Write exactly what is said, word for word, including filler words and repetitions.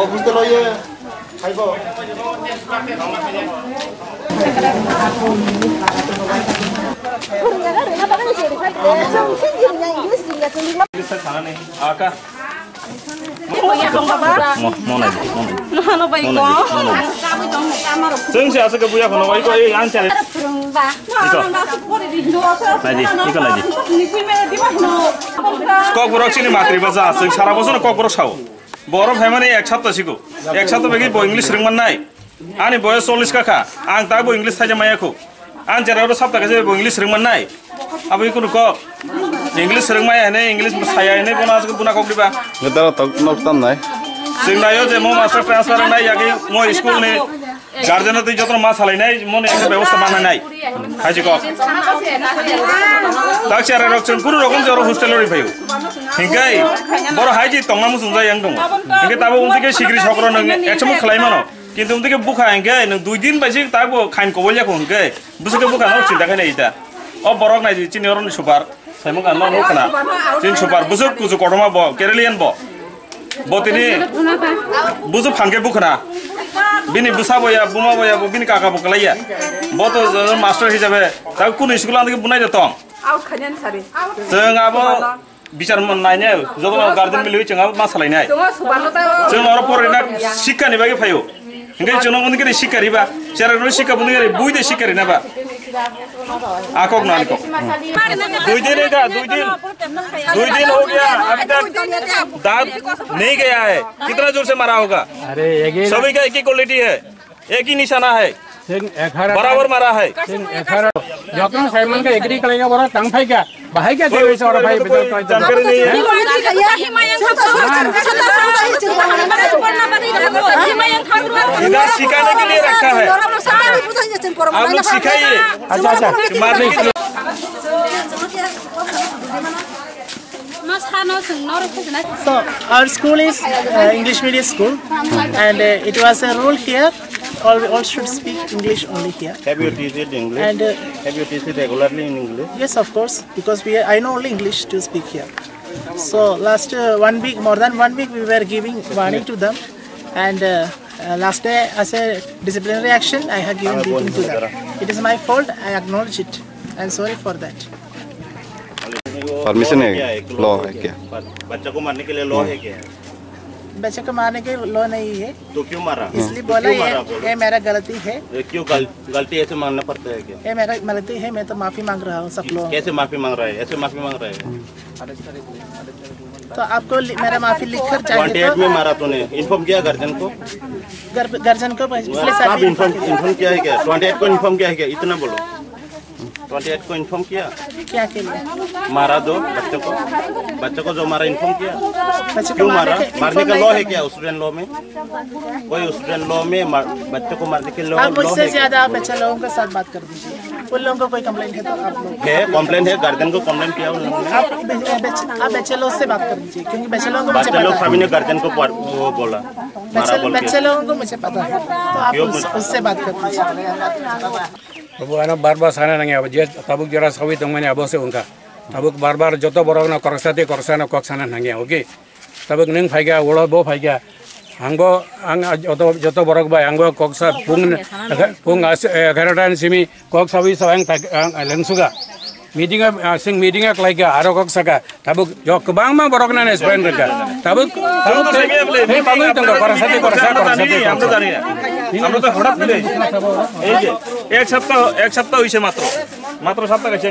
Hostel o ye, haibo. English sanani. Aka. Mo, mo nai, mo nai. Mo nai, mo nai. Chwng se aswk buya kono, oi ko, ei, ang chale. Iko. Nai di, iko nai di. Kokborok chini matri basa, chwng sara bosono kokborok sao. Borok phaimani ek sapta siko. Ek sapta bagi bo English rwngman nai. Ani boyos chollish ka kha. Ang taibo English thaija maya khu. Ang jera oro sapta kaisa bo English rwngman nai. Abo ikunu kok. English rwngmaya hene, English saya hene, bono asuk buna kok diba. Ngetara tok nok tam nai. Chwng nayo je mo master transfer nai yagi mo school ni guardian twi jotono ma salai nai, mo ni ekta bebosta ma nai nai. Haji kok. Tak chara rok chwng kunu rokom je oro hostel ori phayo. Hingkai boro haji tongma musung jai yang dong. Hingke tabo unti ke sigri sokro nang ekchamo khlai mano. Kintu umtike bukha hingke nwng dui din bai se taibo khain kobol ya hingke bwswk khe bukha no chinta khaina ita. O borok nai chini oroni super. Saimung ano no khna. Chin super bwswk kuchuk kotorma bo Keralian bo. Bo tini bwswk phangke bukhna. Bini bwsa bo ya, buma bo ya, bo bini kaka bo kalai ya. Bo to master hisabe ta kunu school andike bunai de tong. Out khanyan sari. Chwng abo Bichar man nainai, joto no guardian milwi chwng abo ma salainai. Chwng oro porina sikha ni bagwi phaio. Hingke chwng no sikha riba, chera no sikha buni gari bui de sikha rina ba. Akok na akok. Dui din ega, dui din. Dui din ho gaya, abhi tak daant nahi gaya hai. Kitna jor se mara hoga? अरे एक ही Sabhi ka ek hi quality hai. एक ही निशाना है। सिंह अठारह बराबर मारा है। सिंह अठारह। जतन साइमन का एग्री करेगा बोला तंग भाई क्या? भाई क्या देवे से और भाई बिदर का जानकारी नहीं है। इधर सिखाने के लिए रखा है। आप लोग सिखाइए। अच्छा, अच्छा। मारने के लिए। So, our school is uh, English medium school, and uh, it was a rule here, all, all should speak English only here. Have you teach it English? And uh, Have you teach it regularly in English? Yes, of course, because we, I know only English to speak here. So, last uh, one week, more than one week, we were giving warning to them, and uh, uh, last day, as a disciplinary action, I have given beating to them. It is my fault, I acknowledge it, and sorry for that. Permission है, क्या है? लॉ है क्या? बच्चा को मारने के लिए लॉ है क्या? बच्चे को मारने के लॉ नहीं है। तो क्यों मारा? इसलिए तो बोला क्यों ये, मारा बोलो? ये मेरा गलती है। ये क्यों गल-, गलती ऐसे मानना पड़ता है क्या? ये मेरा गलती है, मैं तो माफी मांग रहा हूँ सब लोगों से। कैसे माफी मांग रहा है? ऐसे माफी मांग रहा है? तो आपको लि-, मेरा माफी लिख कर चाहिए ट्वेंटी एट तो में मारा तूने, इन्फॉर्म किया गार्जियन को? गार्जियन को पिछले साल कब इन्फॉर्म, इन्फॉर्म किया है क्या? ट्वेंटी एट को इन्फॉर्म किया है क्या? इतना बोलो। ट्वेंटी एट को इन्फॉर्म किया? क्या के लिए? मारा दो बच्चों को। बच्चों को जो मारा, इन्फॉर्म किया? बच्चों को क्यों मारने मारा? के मारने का इन्फॉर्म लॉ नहीं है करना। क्या स्टूडेंट लॉ में? कोई स्टूडेंट लॉ में मार-, बच्चों को मारने के लॉ, आप लॉ मुझसे है क्या? ज्यादा बच्चे लोगों के साथ बात कर दीजिए। उन लोगों को कोई कंप्लेंट है तो आप लोग है, कंप्लेंट है, गार्जियन को कंप्लेंट किया उन लोगों ने? आप बे-, बच्चे, आप बच्चे लोग से बात कर दीजिए, क्योंकि बच्चे लोगों को मुझे बच्चे लोग पता है। सभी ने गार्जियन को पर-, वो बोला, मारा बच्चे, बोल के। बच्चे लोगों को मुझे पता है, तो आप क्यों उस, बोला? उससे बात कर दीजिए। Abo ano bar bar sana nangya, abo je tabuk jora sawi tongmani abo se wngkha. Tabuk bar bar joto borok no koroksa tei koroksa no kok sana nangya, okay? Tabuk nwng phaikha, ulo bo phaikha. Ang bo, ang joto, joto borok bai ang bo kok sa pung, pung as-, egarota ni simi kok sawi sa ang tak, ang lengsuga. Meeting a, ah, sing meeting a klaika, aro kok saka. Tabuk jo kwbangma borok nani explain rwkha. Tabuk, tabuk tei, tei bagwi tongo, koroksa tei koroksa, koroksa tei koroksa. আমরা তো হঠাৎ করে এই যে এক সপ্তাহ, এক সপ্তাহ হইছে মাত্র, মাত্র সপ্তাহ গেছে।